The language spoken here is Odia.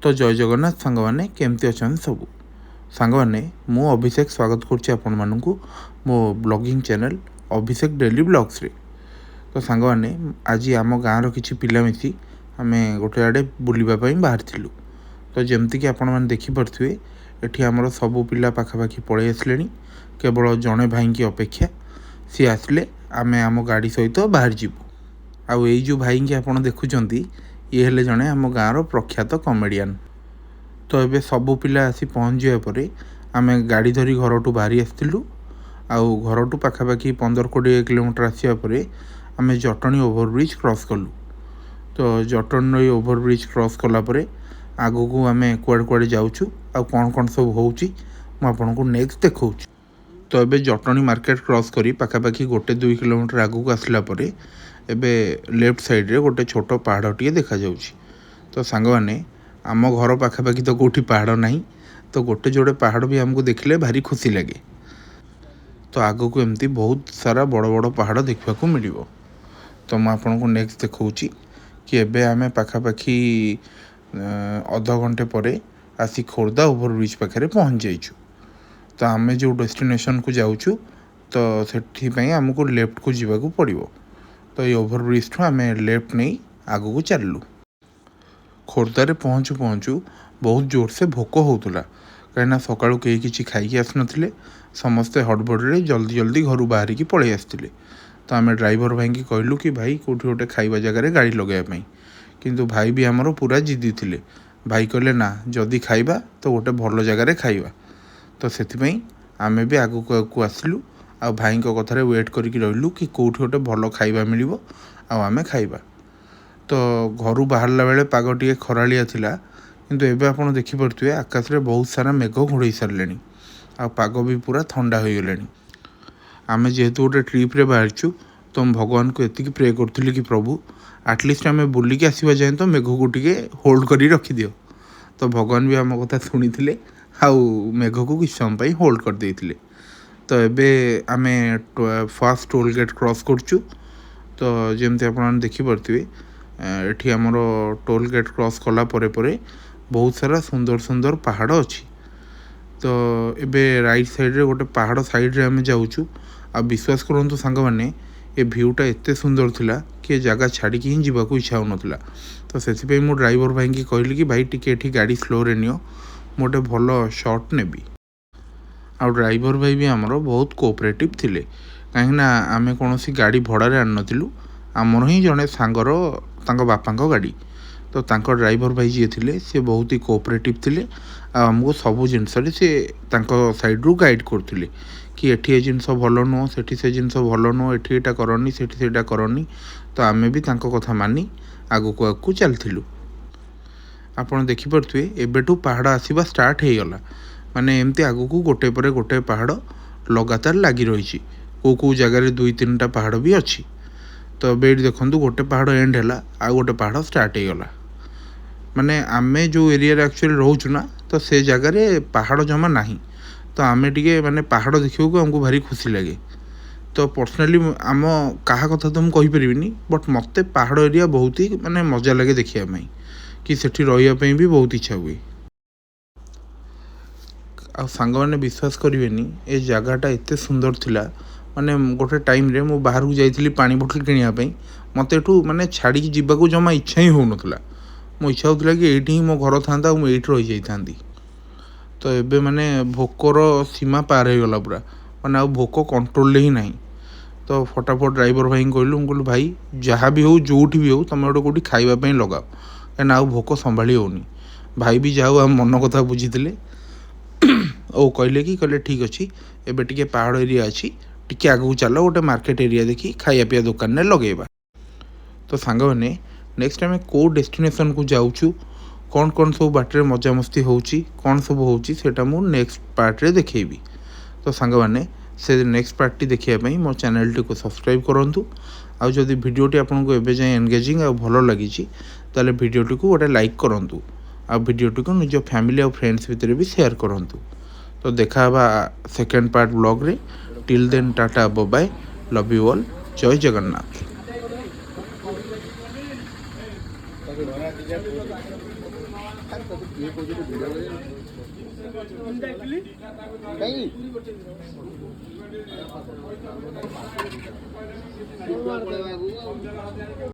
ତ ଜୟ ଜଗନ୍ନାଥ ସାଙ୍ଗମାନେ, କେମିତି ଅଛନ୍ତି ସବୁ ସାଙ୍ଗମାନେ? ମୁଁ ଅଭିଷେକ ସ୍ୱାଗତ କରୁଛି ଆପଣମାନଙ୍କୁ ମୋ ବ୍ଲଗିଂ ଚ୍ୟାନେଲ୍ ଅଭିଷେକ ଡେଲି ବ୍ଲଗ୍ସରେ। ତ ସାଙ୍ଗମାନେ, ଆଜି ଆମ ଗାଁର କିଛି ପିଲା ମିଶି ଆମେ ଗୋଟେ ଆଡ଼େ ବୁଲିବା ପାଇଁ ବାହାରିଥିଲୁ। ତ ଯେମିତିକି ଆପଣମାନେ ଦେଖିପାରୁଥିବେ, ଏଠି ଆମର ସବୁ ପିଲା ପାଖାପାଖି ପଳେଇ ଆସିଲେଣି। କେବଳ ଜଣେ ଭାଇଙ୍କି ଅପେକ୍ଷା। ସିଏ ଆସିଲେ ଆମେ ଆମ ଗାଡ଼ି ସହିତ ବାହାରି ଯିବୁ। ଆଉ ଏଇ ଯେଉଁ ଭାଇଙ୍କି ଆପଣ ଦେଖୁଛନ୍ତି, ଇଏ ହେଲେ ଜଣେ ଆମ ଗାଁର ପ୍ରଖ୍ୟାତ କମେଡ଼ିଆନ୍। ତ ଏବେ ସବୁ ପିଲା ଆସି ପହଞ୍ଚିବା ପରେ ଆମେ ଗାଡ଼ି ଧରି ଘରଠୁ ବାହାରି ଆସିଥିଲୁ। ଆଉ ଘରଠୁ ପାଖାପାଖି 15-20 କିଲୋମିଟର ଆସିବା ପରେ ଆମେ ଜଟଣୀ ଓଭରବ୍ରିଜ୍ କ୍ରସ୍ କଲୁ। ତ ଜଟଣୀର ଏଇ ଓଭରବ୍ରିଜ୍ କ୍ରସ୍ କଲା ପରେ ଆଗକୁ ଆମେ କୁଆଡ଼େ କୁଆଡ଼େ ଯାଉଛୁ ଆଉ କ'ଣ କ'ଣ ସବୁ ହେଉଛି, ମୁଁ ଆପଣଙ୍କୁ ନେକ୍ସଟ ଦେଖାଉଛି। ତ ଏବେ ଜଟଣୀ ମାର୍କେଟ କ୍ରସ୍ କରି ପାଖାପାଖି 1-2 କିଲୋମିଟର ଆଗକୁ ଆସିଲା ପରେ ଏବେ ଲେଫ୍ଟ ସାଇଡ଼୍ରେ ଗୋଟେ ଛୋଟ ପାହାଡ଼ଟିଏ ଦେଖାଯାଉଛି। ତ ସାଙ୍ଗମାନେ, ଆମ ଘର ପାଖାପାଖି ତ କେଉଁଠି ପାହାଡ଼ ନାହିଁ, ତ ଗୋଟେ ଯୋଡ଼େ ପାହାଡ଼ ବି ଆମକୁ ଦେଖିଲେ ଭାରି ଖୁସି ଲାଗେ। ତ ଆଗକୁ ଏମିତି ବହୁତ ସାରା ବଡ଼ ବଡ଼ ପାହାଡ଼ ଦେଖିବାକୁ ମିଳିବ। ତ ମୁଁ ଆପଣଙ୍କୁ ନେକ୍ସଟ ଦେଖାଉଛି କି ଏବେ ଆମେ ପାଖାପାଖି ଅଧଘଣ୍ଟେ ପରେ ଆସି ଖୋର୍ଦ୍ଧା ଓଭରବ୍ରିଜ୍ ପାଖରେ ପହଞ୍ଚି ଯାଇଛୁ। ତ ଆମେ ଯେଉଁ ଡେଷ୍ଟିନେସନକୁ ଯାଉଛୁ, ତ ସେଥିପାଇଁ ଆମକୁ ଲେଫ୍ଟକୁ ଯିବାକୁ ପଡ଼ିବ। ତ ଏଇ ଓଭରବ୍ରିଜ୍ଠୁ ଆମେ ଲେଫ୍ଟ ନେଇ ଆଗକୁ ଚାଲିଲୁ। ଖୋର୍ଦ୍ଧାରେ ପହଞ୍ଚୁ ପହଞ୍ଚୁ ବହୁତ ଜୋରସେ ଭୋକ ହେଉଥିଲା, କାହିଁକିନା ସକାଳୁ କେହି କିଛି ଖାଇକି ଆସିନଥିଲେ। ସମସ୍ତେ ହଡ଼ବଡ଼ରେ ଜଲ୍ଦି ଜଲ୍ଦି ଘରୁ ବାହାରିକି ପଳେଇ ଆସିଥିଲେ। ତ ଆମେ ଡ୍ରାଇଭର ଭାଇଙ୍କି କହିଲୁ କି ଭାଇ, କେଉଁଠି ଗୋଟେ ଖାଇବା ଜାଗାରେ ଗାଡ଼ି ଲଗାଇବା ପାଇଁ। କିନ୍ତୁ ଭାଇ ବି ଆମର ପୁରା ଜିଦ୍ଦି ଥିଲେ। ଭାଇ କହିଲେ, ନା, ଯଦି ଖାଇବା ତ ଗୋଟେ ଭଲ ଜାଗାରେ ଖାଇବା। ତ ସେଥିପାଇଁ ଆମେ ବି ଆଗକୁ ଆଗକୁ ଆସିଲୁ ଆଉ ଭାଇଙ୍କ କଥାରେ ୱେଟ୍ କରିକି ରହିଲୁ କି କେଉଁଠି ଗୋଟେ ଭଲ ଖାଇବା ମିଳିବ ଆଉ ଆମେ ଖାଇବା। ତ ଘରୁ ବାହାରିଲା ବେଳେ ପାଗ ଟିକେ ଖରାଳିଆ ଥିଲା, କିନ୍ତୁ ଏବେ ଆପଣ ଦେଖିପାରୁଥିବେ ଆକାଶରେ ବହୁତ ସାରା ମେଘ ଘୋଡ଼େଇ ସାରିଲେଣି ଆଉ ପାଗ ବି ପୁରା ଥଣ୍ଡା ହୋଇଗଲାଣି। ଆମେ ଯେହେତୁ ଗୋଟେ ଟ୍ରିପ୍ରେ ବାହାରିଛୁ, ତ ମୁଁ ଭଗବାନଙ୍କୁ ଏତିକି ପ୍ରେ କରୁଥିଲି କି ପ୍ରଭୁ, ଆଟଲିଷ୍ଟ ଆମେ ବୁଲିକି ଆସିବା ଯାଏଁ ତ ମେଘକୁ ଟିକେ ହୋଲ୍ଡ କରି ରଖିଦିଅ। ତ ଭଗବାନ ବି ଆମ କଥା ଶୁଣିଥିଲେ ଆଉ ମେଘକୁ କିଛି ସମୟ ପାଇଁ ହୋଲ୍ଡ କରିଦେଇଥିଲେ। ତ ଏବେ ଆମେ ଫାର୍ଷ୍ଟ ଟୋଲ୍ ଗେଟ୍ କ୍ରସ୍ କରୁଛୁ। ତ ଯେମିତି ଆପଣମାନେ ଦେଖିପାରୁଥିବେ, ଏଠି ଆମର ଟୋଲ୍ ଗେଟ୍ କ୍ରସ୍ କଲା ପରେ ପରେ ବହୁତ ସାରା ସୁନ୍ଦର ସୁନ୍ଦର ପାହାଡ଼ ଅଛି। ତ ଏବେ ରାଇଟ୍ ସାଇଡ଼୍ରେ ଗୋଟେ ପାହାଡ଼ ସାଇଡ଼୍ରେ ଆମେ ଯାଉଛୁ। ଆଉ ବିଶ୍ୱାସ କରନ୍ତୁ ସାଙ୍ଗମାନେ, ଏ ଭ୍ୟୁଟା ଏତେ ସୁନ୍ଦର ଥିଲା କି ଏ ଜାଗା ଛାଡ଼ିକି ହିଁ ଯିବାକୁ ଇଚ୍ଛା ହେଉନଥିଲା। ତ ସେଥିପାଇଁ ମୁଁ ଡ୍ରାଇଭର ଭାଇଙ୍କି କହିଲି କି ଭାଇ, ଟିକେ ଏଠି ଗାଡ଼ି ସ୍ଲୋରେ ନିଅ, ମୁଁ ଗୋଟେ ଭଲ ସଟ୍ ନେବି। ଆଉ ଡ୍ରାଇଭର ଭାଇ ବି ଆମର ବହୁତ କୋଅପରେଟିଭ୍ ଥିଲେ, କାହିଁକିନା ଆମେ କୌଣସି ଗାଡ଼ି ଭଡ଼ାରେ ଆଣିନଥିଲୁ। ଆମର ହିଁ ଜଣେ ସାଙ୍ଗର ତାଙ୍କ ବାପାଙ୍କ ଗାଡ଼ି। ତ ତାଙ୍କ ଡ୍ରାଇଭର ଭାଇ ଯିଏ ଥିଲେ, ସେ ବହୁତ ହି କୋଅପରେଟିଭ୍ ଥିଲେ ଆଉ ଆମକୁ ସବୁ ଜିନିଷରେ ସେ ତାଙ୍କ ସାଇଡ଼ରୁ ଗାଇଡ଼ କରୁଥିଲେ କି ଏଠି ଏ ଜିନିଷ ଭଲ ନୁହଁ, ସେଠି ସେ ଜିନିଷ ଭଲ ନୁହଁ, ଏଠି ଏଇଟା କରନି, ସେଠି ସେଇଟା କରନି। ତ ଆମେ ବି ତାଙ୍କ କଥା ମାନି ଆଗକୁ ଆଗକୁ ଚାଲିଥିଲୁ। ଆପଣ ଦେଖିପାରୁଥିବେ, ଏବେଠୁ ପାହାଡ଼ ଆସିବା ଷ୍ଟାର୍ଟ ହେଇଗଲା। ମାନେ ଏମିତି ଆଗକୁ ଗୋଟେ ପରେ ଗୋଟେ ପାହାଡ଼ ଲଗାତାର ଲାଗି ରହିଛି। କେଉଁ କେଉଁ ଜାଗାରେ ଦୁଇ ତିନିଟା ପାହାଡ଼ ବି ଅଛି। ତ ଏବେ ଏଇଠି ଦେଖନ୍ତୁ, ଗୋଟେ ପାହାଡ଼ ଏଣ୍ଡ ହେଲା ଆଉ ଗୋଟେ ପାହାଡ଼ ଷ୍ଟାର୍ଟ ହେଇଗଲା। ମାନେ ଆମେ ଯେଉଁ ଏରିଆରେ ଆକ୍ଚୁଆଲି ରହୁଛୁ ନା, ତ ସେ ଜାଗାରେ ପାହାଡ଼ ଜମା ନାହିଁ। ତ ଆମେ ଟିକେ ମାନେ ପାହାଡ଼ ଦେଖିବାକୁ ଆମକୁ ଭାରି ଖୁସି ଲାଗେ। ତ ପର୍ସନାଲି ଆମ କାହା କଥା ତ ମୁଁ କହିପାରିବିନି, ବଟ୍ ମୋତେ ପାହାଡ଼ ଏରିଆ ବହୁତ ହି ମାନେ ମଜା ଲାଗେ ଦେଖିବା ପାଇଁ କି ସେଠି ରହିବା ପାଇଁ ବି ବହୁତ ଇଚ୍ଛା ହୁଏ। ଆଉ ସାଙ୍ଗମାନେ, ବିଶ୍ୱାସ କରିବେନି, ଏ ଜାଗାଟା ଏତେ ସୁନ୍ଦର ଥିଲା। ମାନେ ଗୋଟେ ଟାଇମ୍ରେ ମୁଁ ବାହାରକୁ ଯାଇଥିଲି ପାଣି ବୋଟଲ କିଣିବା ପାଇଁ, ମୋତେ ଏଠୁ ମାନେ ଛାଡ଼ିକି ଯିବାକୁ ଜମା ଇଚ୍ଛା ହିଁ ହେଉନଥିଲା। ମୋ ଇଚ୍ଛା ହେଉଥିଲା କି ଏଇଠି ହିଁ ମୋ ଘର ଥାନ୍ତା ଆଉ ମୁଁ ଏଇଠି ରହିଯାଇଥାନ୍ତି। ତ ଏବେ ମାନେ ଭୋକର ସୀମା ପାର ହେଇଗଲା ପୁରା, ମାନେ ଆଉ ଭୋକ କଣ୍ଟ୍ରୋଲରେ ହିଁ ନାହିଁ। ତ ଫଟାଫଟ ଡ୍ରାଇଭର ଭାଇଙ୍କୁ କହିଲୁ, ମୁଁ କହିଲି, ଭାଇ, ଯାହା ବି ହଉ, ଯେଉଁଠି ବି ହଉ, ତୁମେ ଗୋଟେ କେଉଁଠି ଖାଇବା ପାଇଁ ଲଗାଅ, କାହିଁକିନା ଆଉ ଭୋକ ସମ୍ଭାଳି ହେଉନି। ଭାଇ ବି ଯାହା ହଉ ଆମ ମନ କଥା ବୁଝିଥିଲେ ଓ କହିଲେ କି, କହିଲେ, ଠିକ୍ ଅଛି, ଏବେ ଟିକେ ପାହାଡ଼ ଏରିଆ ଅଛି, ଟିକେ ଆଗକୁ ଚାଲ, ଗୋଟେ ମାର୍କେଟ ଏରିଆ ଦେଖି ଖାଇବା ପିଇବା ଦୋକାନରେ ଲଗେଇବା। ତ ସାଙ୍ଗମାନେ, ନେକ୍ସଟ ଆମେ କେଉଁ ଡେଷ୍ଟିନେସନକୁ ଯାଉଛୁ, କ'ଣ କ'ଣ ସବୁ ବାଟରେ ମଜାମସ୍ତି ହେଉଛି, କ'ଣ ସବୁ ହେଉଛି, ସେଇଟା ମୁଁ ନେକ୍ସଟ ପାର୍ଟରେ ଦେଖେଇବି। ତ ସାଙ୍ଗମାନେ, ସେ ନେକ୍ସଟ ପାର୍ଟଟି ଦେଖିବା ପାଇଁ ମୋ ଚ୍ୟାନେଲଟିକୁ ସବସ୍କ୍ରାଇବ୍ କରନ୍ତୁ। ଆଉ ଯଦି ଭିଡ଼ିଓଟି ଆପଣଙ୍କୁ ଏବେ ଯାଏଁ ଏନଗେଜିଂ ଆଉ ଭଲ ଲାଗିଛି, ତାହେଲେ ଭିଡ଼ିଓଟିକୁ ଗୋଟେ ଲାଇକ୍ କରନ୍ତୁ ଆଉ ଭିଡ଼ିଓଟିକୁ ନିଜ ଫ୍ୟାମିଲି ଆଉ ଫ୍ରେଣ୍ଡସ୍ ଭିତରେ ବି ସେୟାର କରନ୍ତୁ। ତ ଦେଖା ହେବା ସେକେଣ୍ଡ ପାର୍ଟ ବ୍ଲଗ୍ରେ। Till then, tata, bye, love you all, Jay Jagannath. Puri. ତତେ କିଏ କହୁଛି ଭିଡ଼ିଓ କାହିଁକି? ପଳେଇବା ଆଗକୁ ଆଉ।